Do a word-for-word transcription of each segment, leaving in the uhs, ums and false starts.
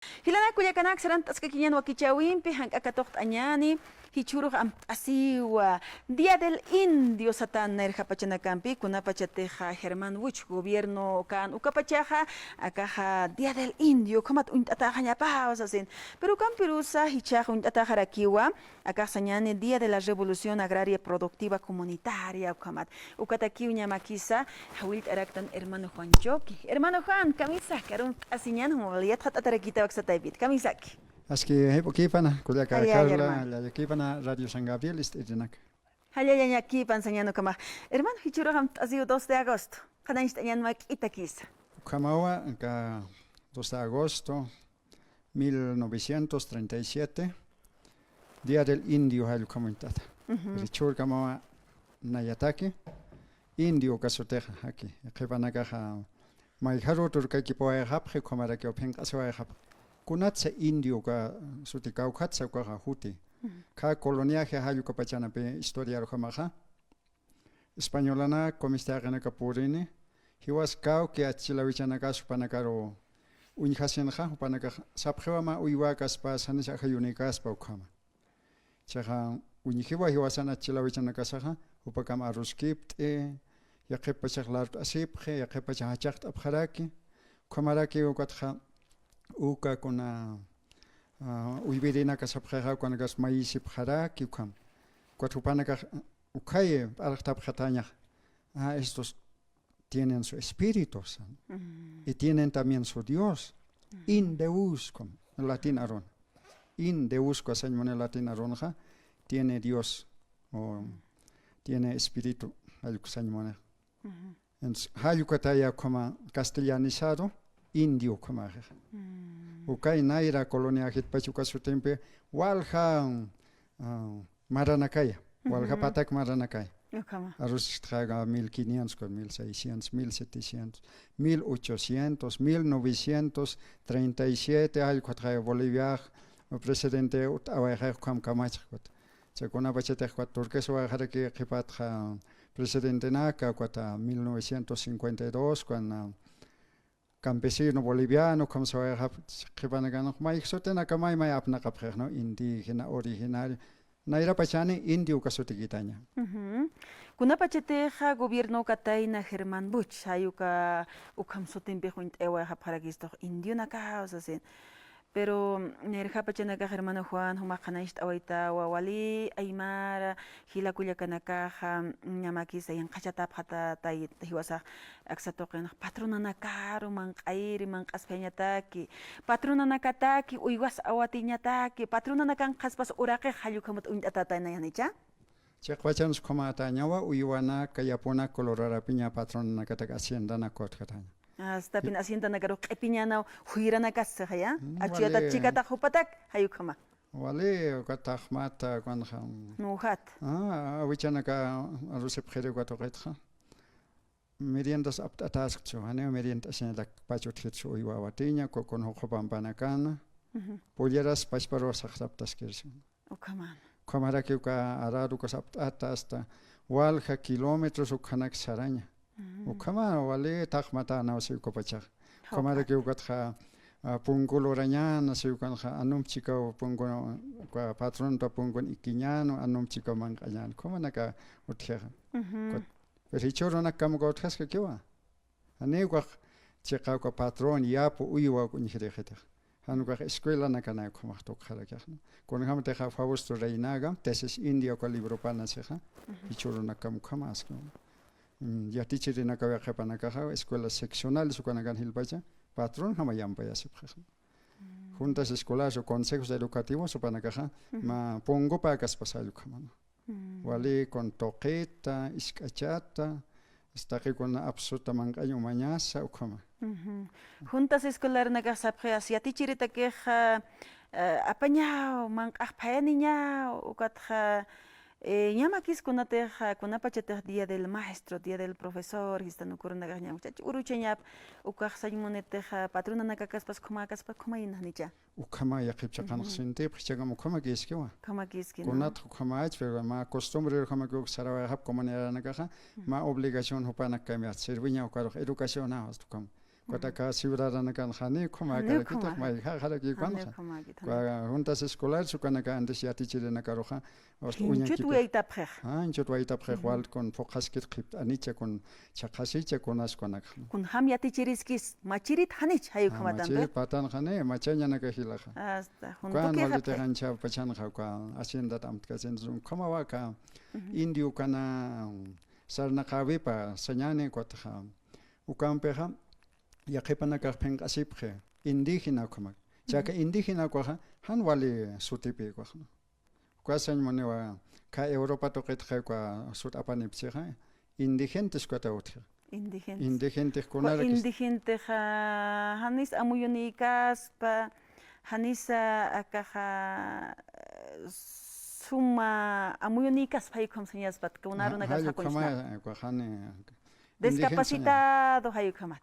Jilanak kullakanak, sarant'askakiñän wakichäwimpi, jank'a katuqt'añäni, jichhürux amtasiwa Día del Indio satan nayrjapachanakampi, kunapachatixa Germán Busch gobierno kan ukapachaxa, akaxa Día del Indio ukhamat uñt'atäxañapawa sasin. Pero ukampirusa jichhax uñt'atäxarakiwa, akax sañäni Día de la Revolución Agraria Productiva Comunitaria ukhamat. Ukatakiw ñamakisa jawillt'araktan hermano Juan Choque. Hermano Juan, kamisaki, arumt'asiñän, jumaw yatxat'atarakïtaw aksa taypit. Kamisaki. Aski jip'ukïpana, kullaka Carla, llallakïpana Radio San Gabriel ist'irinak. Jallallañakïpan sañän ukhamax. Hermano, jichhürux amtasiw dos de agosto. Qhanañcht'añän mä k'itakisa. Ukhamawa, aka dos de agosto, mil novecientos treinta y siete, Día del Indio jall ukham uñt'ata. Jichhürkamawa nayataki, indio uka sutixa, jaki, qhipanakaxa mayjaru turkakipuwayxapxi, ukhamarakiw phinq'asiwayxapxi. Kunatsa indio uka suti, kawkhatsa ukaxa juti. Khä coloniaje jall ukapachanapi historiar ukhamaxa. Españolanak, comistaqinaka purini, jiwas kawki achchilawichanakax jupanakaru uñjasinxa, jupanakax sapxiwa mä uywäkaspa, sanis ajayunïkaspa ukhama. Chiqa uñjiwa jiwasan achchilawichanakasaxa, jupakam aruskipt'i, yaqhip pachax lart'asipxi, yaqhip pachax jachaqt'apxaraki, ukhamaraki ukatxa uka kuna, ah, uywirinaka sapxixa, ukanakas mayisipxaraki ukham. Ukat jupanakax ukhayi p'arxtapxatañax. Ah, estos tienen su espíritu, san. Y tienen también su Dios. In Deus, como latín arun. In Deus, como sañ muni latín arunxa, tiene Dios, o tiene espíritu, jall uka sañ muni. Entonces, jall ukataya ukhama castellanizado, indio ukhamaxa. Ukay nayra coloniajitpach uka sutimpi, walja, ah, maranakaya, walja patak maranakaya. Ukhama. Aruskistxaga mil quinientos, con mil seiscientos, mil setecientos, mil ochocientos, mil novecientos treinta y siete, jall ukatxaya Boliviax, presidente utt'awayxay ukham kamachxkut. Chay kunapachatix ukat turquesawayxaraki qhipatxa presidentenaka, ukata mil novecientos cincuenta y dos, cuando campesino boliviano, ukham sawayxapxi qhipanakanx, mayjsutinaka may may apnaqapxix, ¿no? Indígena, originario. Nayrapachani indio uka sutikitaña. Kunapachatixa gobierno katayna Germán Busch, jay uka ukham sutimpix uñt'awayxapxarakistux indionakaw sasin. Pero, mm, nayrjapachanakax hermano Juan, jumax qhanañcht'awaytawa, wali aymara, jila kullakanakaxa, ñamakisa yanqhachatapxatätay jiwasax aksa tuqinx patronanakaru manq'ayiri manq'asphayañataki, patronanakataki uywas awatiñataki, patronanakanxaspas uraqix jall ukhamat uñt'atätayna, ¿janicha? Chiqpachansa ukhamätañawa, uywanaka, yapunaka colorarapiña patronanakatak haciendanaka utjataña. Astapin haciendanakarux q'ipiñänaw juyranakasixa, ¿ya? Mm, achuyatat wali. Chikatax jupatak, jay ukhama. Wali, uka taqmata, kunxa. Nujat. Ah, awichanaka arusipxiri uka tuqitxa. Meriendas apt'ataskchu, janiw meriendasiñatakpach utjitsu uywa awatiña, ku-, kun juqupampanakana. Polleras pachparuw saqtaptaskirsi. Ukhaman. Ukhamaraki uka arado ukas apt'ata hasta walja kilómetros ukhanak saraña. Ukhama wali taqmatänaw si ukapachax. Ukhamaraki ukatxa, ah, punku lurañäna si ukanxa anump chikaw punku, uka patronpa punkun ikiñäna, anump chikaw manq'añäna. Ukhamanaka utjixa. Ukat, pero jichhürunakkam uka utjaskakiwa. Janiw ukax chiqa uka patrón, yapu, uywa uñjirixitix. Jan ukax escuelanakanay ukhamax tukxarakix, ¿no? Kunjamatixa Fausto Reynaga, Tesis India uka libropan sixa, jichhürunakkam ukham aski. Mm, yatichirinakaw yaqhipanakaxa, escuelas seccionales ukanakan jilpacha, patronjama yampayasipxix. Juntas escolares o consejos educativos jupanakaxa, mä punkupäkaspas jall ukhama, ¿no? Wali kun tuqita, isk'achata, taqikuna apsuta manq'añ umañasa, ukhama. Juntas escolarenakax sapxi, as yatichiritakixa, eh, apañaw, manq'ax phayaniñaw, ukatxa, eh, ñamakis kunatix, kunapachatix Día del Maestro, Día del Profesor, jistan uka urunakax ñamakchach uruchañap, ukax sañ munitix, patronanakakaspas ukhamäkaspa ukhamayna, ¿janicha? Ukhama yaqhip chiqanx sintipxi, jichhakam ukhamakïskiwa. Ukhamakïski, ¿no? Kunatx ukhamach, pero mä costumbre ukhamakiw sarawayxapxi comunidadanakaxa, mä obligación jupanakkampi serviña ukarux educacionaw hasta ukham. Ukat aka siwraranakan janiw ukhamakärakitix, mayjäxarakïkwa. Juntas escolares ukanaka antes yatichirinakaruxa, uñakipix. Jinchut waytapxix. Jinchut waytapxix, wal kun phuqhaskir qhipt'anicha, kun chhaqhasicha, kunas ukanakxa. Kunjam yatichiriskis, machirit janich, jay ukhamatanta. Machirit patan jani, machañanaka jilaxa. Hasta juntukixa. Ukan walitixa anchhapachanxa, uka haciendat amtkasin, ukhamawa aka indio ukana sarnaqäwipa sañäni ukatxa. Ukampixa yaqhipanakax phinq'asipxi, indígena ukhamak. Chaka indígena ukaxa jan wali sutipïkwax, ¿no? Uka sañ muniwa, aka Europa tuqitxa uka sut apanipchixa, indigentes ukata utji. Indigentes. Indigentes kunarakisti. Indigentes, ah, janis amuyunïkaspa, janisa akaxa, eh, suma amuyunïkaspa, jay ukham sañaspat, kuna arunakax jakunisna. Jay ukhama, uka jani. Discapacitado, jay ukhamat.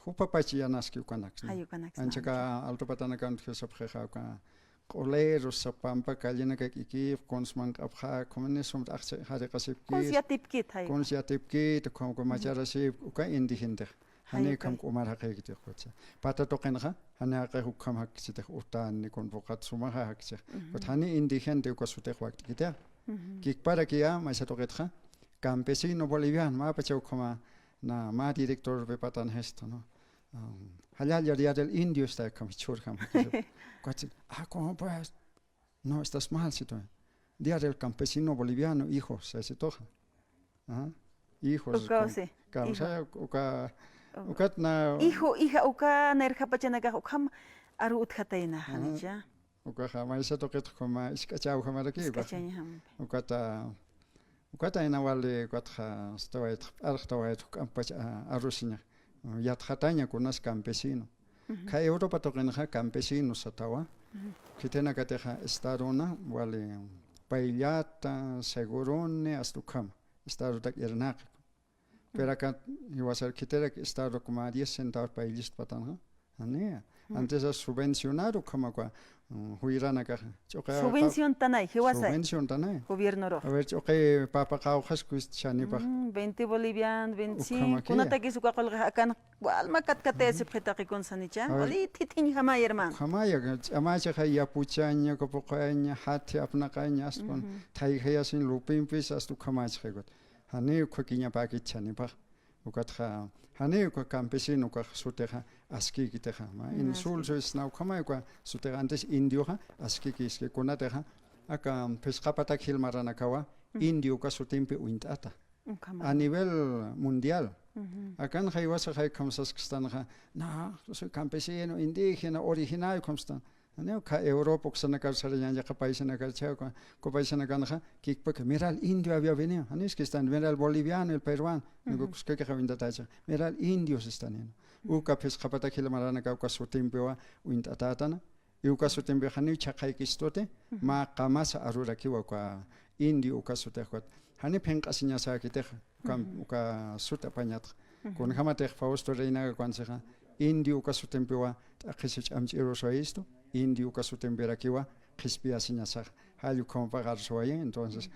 Jupapach yanaski ukanaks, ¿no? Jay ukanaksna. Anchaka alto patanakan utjasipxixa uka q'uleros, sapa pampa callenakak ikïp, kuns manq'apxä, ukhamanis sum jariqasipkit. Kuns yatipkit, jay. Kuns yatipkit, ukham uka macharasip, uka indigentix. Jani ukham k'umar jaqïkitix ukatsa. Pata tuqinxa, jani jaqix ukham jakchitix utan, ni kun phuqhat sumaxa jakchix. Ukat jani indigente uka sutix wakt'kitix. Kikparakiya, maysa tuqitxa, campesino boliviano, mä pachaw ukhama, na, mä directorpi patan gesto, ¿no? Um, jallalla, Día del Indio está, ukham jichhürjam. Ukatsi, ah, ¿cómo pues? No, estás mal, si tú. Día del campesino boliviano, hijo, sasituxa. Ajá. Hijos, uka, sí. Uka, uka, ukat na. Hijo, hija, uka nayrax pachanakax ukham aru utjatayna, janicha. Ukaxa maysa tuqit ukhama isk'achäw ukhamaraki. Isk'achañjam. Ukata, ukata ina wali, ukatxa, astawaytx, p'arxtawaytx, juk'amp pach, a, arusiña. Yatxataña kunas campesino. Ujú. Aka Europa tuqinxa campesino satawa. Ujú. Khitinakatixa estadona, wali payllata, seguroni, hasta ukhama. Estadotak irnaqi. Pero aka jiwasar khitirak estado ukhama diez centavos payllispat patanxa. Jani. Antes subvencionar ukhama uka, mm, juyranakaxa. Ch'uqi subvenciontanay, jiwasay. Subvenciontanay. Gobiernoro. A ver, ch'uqi papa qawqhas kusti chanipax. Mm, veinte bolivian, veinticinco. Ukhamakiya. Kunatakis uka qullqi akan walma katkatayasipxi taqi kun sanicha. A ver. Wali thithiñjamay, hermano. Ukhamaya, ch'amachaxa yapuchaña, uka phuqhaña, jathi apnaqaña, hasta kun thayjayasiñ lupimpis, hasta ukhamachaxa. Jani ukhakiñapäkit chanipax. Ukatxa, jani uka campesino ukax sutixa askïkitixa, mä insulso sisna ukhamay uka sutixa antes indioxa askïkiski kunatixa, aka phisqa patak jilmaranakawa indio uka sutimpi uñt'ata. A nivel mundial. Akanxa jiwasa jay ukham saskstanxa, no, yo soy campesino, indígena, originario, ukham stan. Janiw, aka Europa uksanakar sarañaña, yaqha paisanakar chhä, uka paisanakanxa kikpaki, mira el indio había venido. Janiw, es que están, mira el boliviano, el peruano. Uka kuskakixa uñt'atächi. Mira el indio, sistani. Uka phisqa patak jilmaranaka uka sutimpiwa uñt'atätana. Y uka sutimpi janiw chhaqhaykistuti, mä qamasa arurakiwa uka indio uka sutix ukat. Jani phinq'asiñasäkitix, uka, uka sut apañatxa. Kunjamatix Fausto Reinaga ukansixa, indio uka sutimpiwa t'aqhisi ch'amch'irusuwayistu, indio uka sutimpirakiwa qhispiyasiñasaxa. Jall ukhamapax arsuwayi, entonces,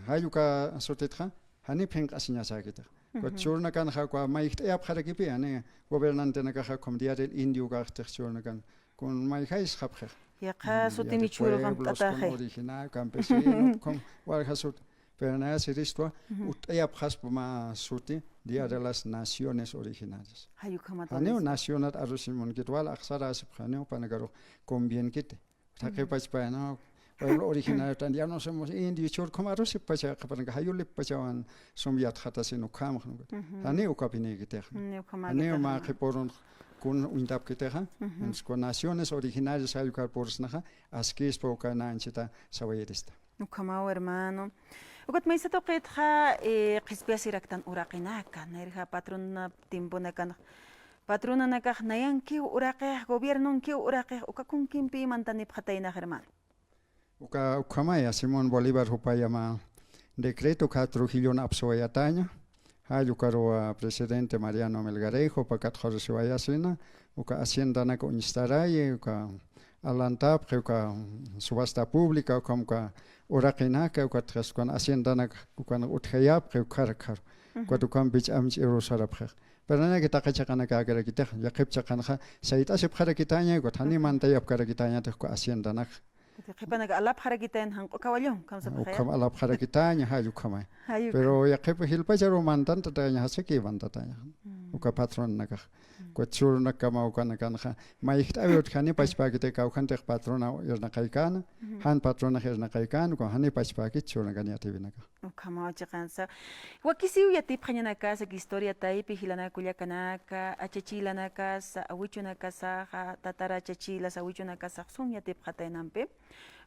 jall uka sutitxa, jani phinq'asiñasäkitix. Ukat churnakanxa uka mayjt'ayapxarakipi, jani gobernantenakaxa ukham Día del Indio ukaxtix churnakan. Kun mayjaysxapxix. Yaqha sutimi churxamt'ataxi. Originario, campesino, ukham walja sut. Pero naya siristwa, utt'ayapxaspa mä suti, Día de las Naciones Originarias. Jay ukhamat. Janiw nacionat arusiñ munkit, wal axsaräsipxi, janiw jupanakaru convienkiti. Taqipachpa, ¿no? Pueblo originario tan, ya no somos indios, churkuma arusippacha, qhipanaka jayulippachawan sum yatxatasin ukhamax, ¿no? Janiw ukapinïkitixa. Janiw mä qhipürun kun uñtapkitixa. Entonces, con naciones originarias jall ukar pursnaxa, askïspa uka nä anchita sawayirista. Ukhamaw, hermano. Ukat maysa tuqitxa, eh, qhispiyasiraktan uraqinaka, nayrja patrona tiemponakan, patronanakax nayankiw uraqix, gobiernonkiw uraqix, uka kunkimpi mantanipxataynax, hermano. Uka, ukhamaya, Simón Bolívar jupaya mä decreto uka Trujillon apsuwayataña, jall ukaruwa presidente Mariano Melgarejo, uka katxarusiwayasina, uka haciendanak uñstarayi, uka alantapxi, uka subasta pública, ukham uka uraqinaka, ukat ukan haciendanak ukan utjayapxi, ukhar, ukhar. Ukat ukampi ch'amch'iru sarapxi. Pero nanaki taqi chiqanakakirakitix, yaqhip chiqanxa sayt'asipxarakitäña, ukat jani mantayapkarakitäñatix uka haciendanaka. Yaqhipanaka alapxarakitayna janq'u kawallun, kamsapxaya. Ukham alapxarakitäña, jay ukhamay. Jay ukha. Pero yaqhip jilpacharu mantantataña, jasaki mantataña. Mm. Uka patronanakax. Mm. Ukat churunakama ukanakanxa. Mayjt'awi utjani pachpäkiti kawkhantix patrona irnaqaykäna, jan patronax irnaqaykäna, uka jani pachpäkit churunakan yatiyawinakax. Ukhamaw chiqansa. Wakisiw yatipxañanakasa historia taypi jilana kullakanaka, achachilanakasa, awichunakasaxa, tatara achachilas awichunakasax sum yatipxataynampi.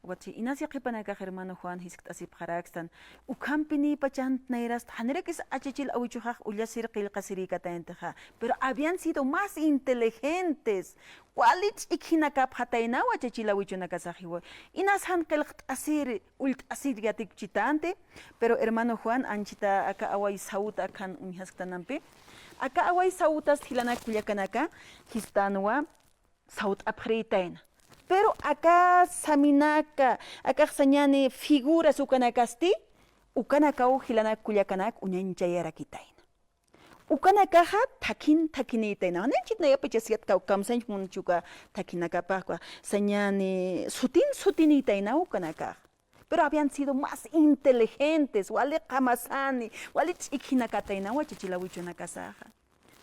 Ukat inas yaqhipanakax hermano Juan jiskt'asipxarakstan. Ukhampinïpachant nayrast, janirakis achachil awichuxax ullasir qillqasirïkatayntixa. Pero habían sido más inteligentes. Wali ch'ikinakapxataynaw achachil awichunakasax jiwa. Inas jan qillqt'asir, ullt'asir yatikuchitänti, pero hermano Juan, anchita aka away sawta akhan uñjasktanampi. Aka away sawtast jilanak kullakanaka, jistänwa sawt'apxirïtayna. Pero aka saminaka, akax sañäni figuras ukanakasti, ukanakaw jilanak kullakanak uñañchayarakitayna. Ukanakaxa thakhin thakhinïtaynawa. Nanchit nayapachas yatkaw kamsañch munchi uka thakhinakapaqwa, sañäni sutin sutinïtaynaw ukanakaxa. Pero habían sido más inteligentes, wali qamasani, wali ch'ikinakataynawa achachil awichunakasaxa.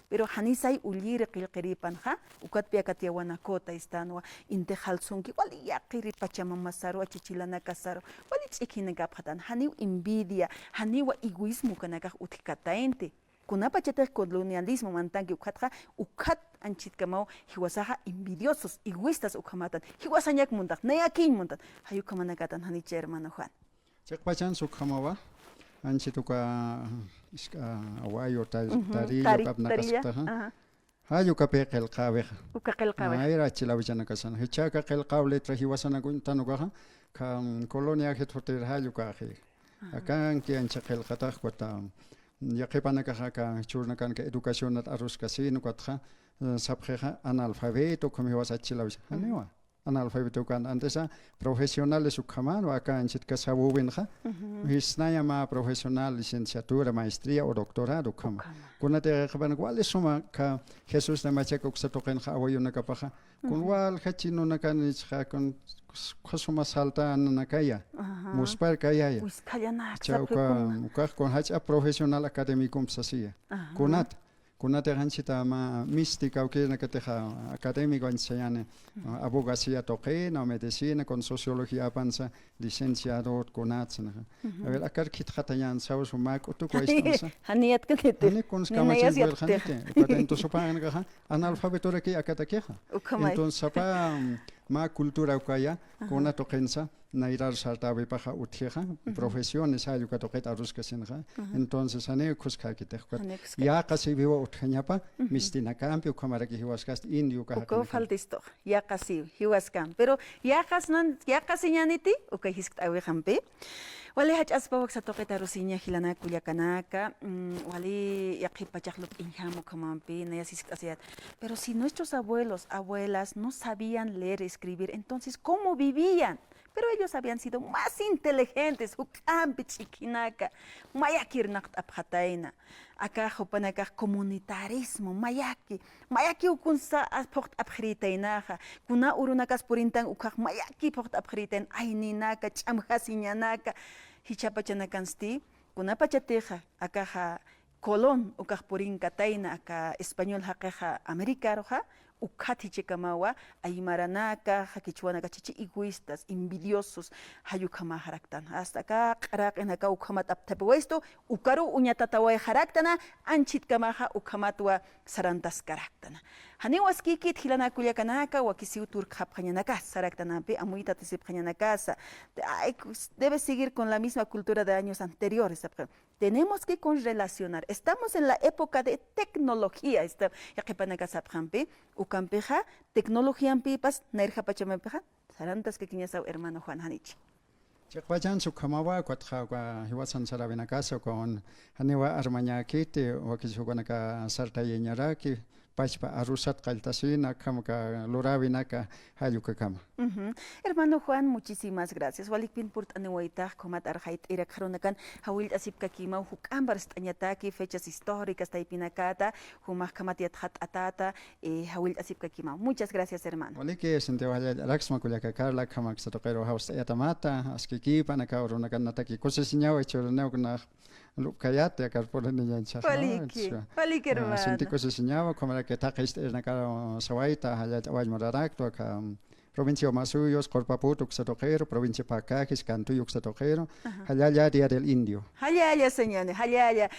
Pero janisay ulliri qillqirïpanxa, ukatpï akat yawanaküta istänwa, inti jalsunki, wali yaqhiri pachamamasaru, achachilanakasaru, wali ch'ikinakapxatän, janiw envidia, janiwa egoísmo ukanakax utjkataynti. Kunapachatix colonialismo mantanki ukhatxa, ukhat anchitkamaw jiwasaxa envidiosos, egoístas ukhamatan, jiwasañak muntax, nayakiñ muntat, jay ukhamanakatan janicha hermano Juan. Chiqpachansa ukhamawa, anchit uka, isk-, a, awayu tar-, ujú, tariyu tari-, kapnaqasktaxa. Tariya, ajá. Jay ukapï qillqäwixa. Uka qillqäwixa. Ayra achachil awichanakasan. Jichhaka qillqäw letra jiwasanak uñtan ukaxa, kha, mm, colonia jit jutir jay ukaxi. Ajá. Akanki ancha qillqatax ukat, mm, yaqhipanakaxa aka churunakanaka educacionat aruskasin ukatxa, eh, sapxixa analfabeto, ukham jiwas achachil awicha. Ujú. Janiwa. Analfabeto ukan, antisa profesionales ukhaman, aka anchitka sawuwinxa, ujú, jisnaya mä profesional, licenciatura, maestría o doctorado ukhama. Ukhama. Kunatï yaqhipanaka wali suma aka Jesús Namachaka uksa tuqinxa awayunakapaxa, kun, ujú, walja ch'inunakanichxa, kun, kun suma saltananakaya, ajá, muspharkayaya. Wiskhallanaka, chawka, sapxi kun, ukax kun jach'a profesional académico sasiya. Ajá. Kunat, Kunatix anchita mä misti kawkïrinakatixa académico anchisa sañäni, ujú, abogacía tuqina, medicina, kun sociologiapansa licenciado kunatsa, ¿no? Ujú. A ver, akar khitxatañän sawsa mä k'utuku aystansa. Jani yatkaniti. Jani kuns kamachin wilxaniti. Ukat entonces jupanakaxa analfabetoraki akatakixa. Ukhamay. Entonces sapa, mm, mä cultura ukaya, ajá, kuna tuqinsa, nayrar sartäwipaxa utjixa, ujú, profesiones jay uka tuqit aruskasinxa. Ujú. Entonces, janiw khuskakitix ukat. Janiw khuskakitix. Yäqa siwiwa utjañapa, ujú, mistinakampi, ukhamaraki jiwaskasti, indio uka, ukaw jaqinaka. Faltistu, yäqa siwi, jiwaskampi. Pero yäqasnan, yäqasiñäniti, uka jiskt'äwixampi. Wali jach'aspa waksa tuqit arusiña jilanaka kullakanaka, mm, wali yaqhip pachax lup'injam ukhamampi, nayas jiskt'asiyät. Pero si nuestros abuelos, abuelas no sabían leer, escribir, entonces, ¿cómo vivían? Pero ellos habían sido más inteligentes, juk'ampi ch'ikinaka, mayaki irnaqt'apxatayna. Aka jupanakax comunitarismo, mayaki, mayakiw kunsa phuqt'apxirïtaynaxa. Kuna urunakas purintan ukkhax mayaki phuqt'apxirïtayna, ayninaka, ch'amjasiñanaka, jichhapachanakansti, kunapachatixa, akaxa, Colón, ukax purinkatayna aka español jaqixa Americaruxa, ukkhat jichhakamawa aymaranaka, qichwanaka chichi egoístas, envidiosos, jay ukhamaxaraktan. Hasta aka q'araqinaka ukhamat apthapiwaystu, ukaru uñatatawayxaraktana, anchhitkamaxa ukhamatwa sarantaskaraktana. Janiw askïkit jilanaka kullakanaka, wakisiw turkxapxañanakasa saraktanampi, amuytatisipxañanakasa. Ay, debe seguir con la misma cultura de años anteriores, sapxi. Tenemos que con relacionar. Estamos en la época de tecnología. Esta, yaqhipanaka sapxampi, ukampixa, tecnologiampipas, nayrja pachamampixa, sarantaskakiñasaw hermano Juan, janich. Chiqpachansa ukhamawa, ukatxa, uka jiwasan saräwinakasa, ukawan janiwa armañäkiti, wakis jupanaka sartayañaraki, pachpa arrozat qalltasina, akham aka luräwinaka jall ukakama. Ujú. Hermano Juan, muchísimas gracias. Walikpin purt'aniwaytax, ukhamat arxayt'ir akxarunakan jawillt'asipkakimaw, juk'amp arst'añataki fechas históricas taypinakata, jumax ukhamat yatxatt'atäta, eh, jawillt'asipkakimaw. Muchas gracias, hermano. Waliki, Santiago, jallalla, araksma kullaka Carla, akham aksa tuqiru jawst'ayatamata, askikïpanakaw, urunakanataki kusisiñawa, jichhüraniw kuna lupkayat, aka puriniñancha. Waliki, waliki, hermano. Sinti kusisiñawa, ukhamaraki taqi ist'irinakar sawayta, jallalla, Wañmur Araktu, aka, mm, provincia Omasuyos, Qurpaput uksa tuqiru, provincia Pacajes, Cantuy uksa tuqiru, ajá, jallalla Día del Indio. Jallalla, señani, jallalla.